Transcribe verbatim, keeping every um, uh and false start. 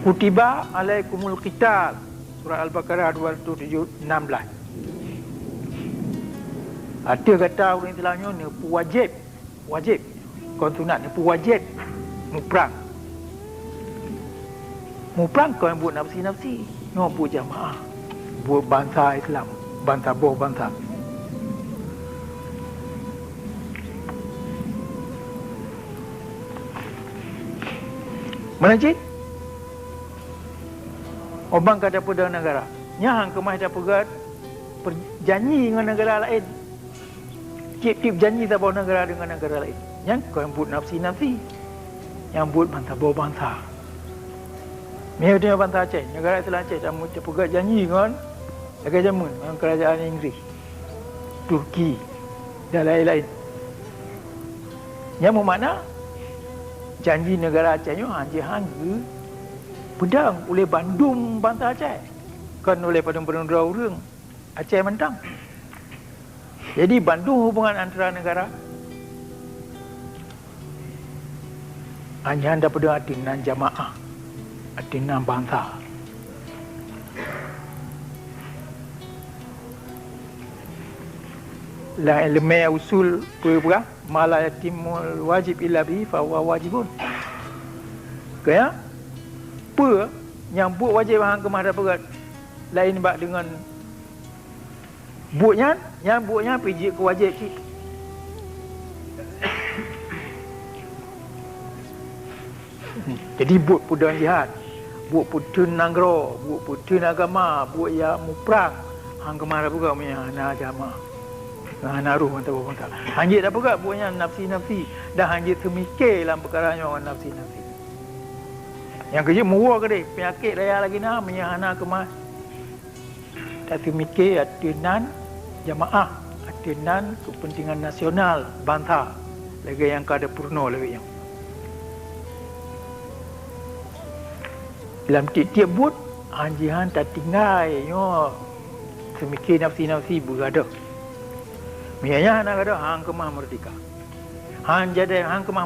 Kutiba alaikumul qital, surat Al-Baqarah dua ratus tujuh, enam belas. Ateueh gata ureuëng Islam nyoe neupeuwajéb, wajéb, kon sunat, neupeuwajéb muprang. Muprang kon buet nafsi-nafsi, nyoe buet jamaah, buet bansa Islam, bansa boh bansa. Meunan cit, ubang ka tapeudong neugara, nyan han keumah tapeugét per-, janji ngon neugara laén. Tieb-tieb janji saboh neugara deungon neugara laén, nyan kon buet nafsi-nafsi, nyan buet bansa boh bansa. Miseue tanyoe bansa Aceh, neugara Islam Aceh, tamu-, tapeugét janji ngon, lagée jameun, ngon keurajeuen Inggris, Turki, dan laén-laén. Nyan meumakna janji neugara Aceh nyoe han jeuet han geupeudong uleh bandum bansa Aceh, kon uleh padum-padum droe ureuëng Aceh mantong. Jadi, bandum hubungan antara neugara, hanya tapeudong ateueh nan jamaah, ateueh nan bansa. Lam ileumé usul peue peugah, "Ma la yatimmul wajib illa bihi fahuwa wajibun." Kaya, peue nyang buet wajéb han keumah tapeugét laén bak deungon buet nyan, nyan buet nyan pih jeuet keu wajéb cit. Jadi, buet peudong jihad, buet peutheun nanggroe, buet peutheun agama, buet nyang muprang, han keumah tapeugét meunyo hana jamaah, hana roh ngon saboh bansa. Han jeuet tapeugét buet nyan nafsi-nafsi, dan han jeuet teumiké lam peukara nyoe ngon nafsi-nafsi. Nyang keujeuet meuwoe keudeh, peunyakét raya lagée na meunyo hana keumah tateumiké ateueh nan jamaah, ateueh nan keupeuntengan nasional bansa, lagée nyang ka tapeurunoe lagée nyoe. Lam tieb-tieb buet, han jeuet han tatinggai nyoe, teumiké nafsi-nafsi beugadôh. Meunyo nyan hana gadôh, han keumah meurdeka. Han jadi, han keumah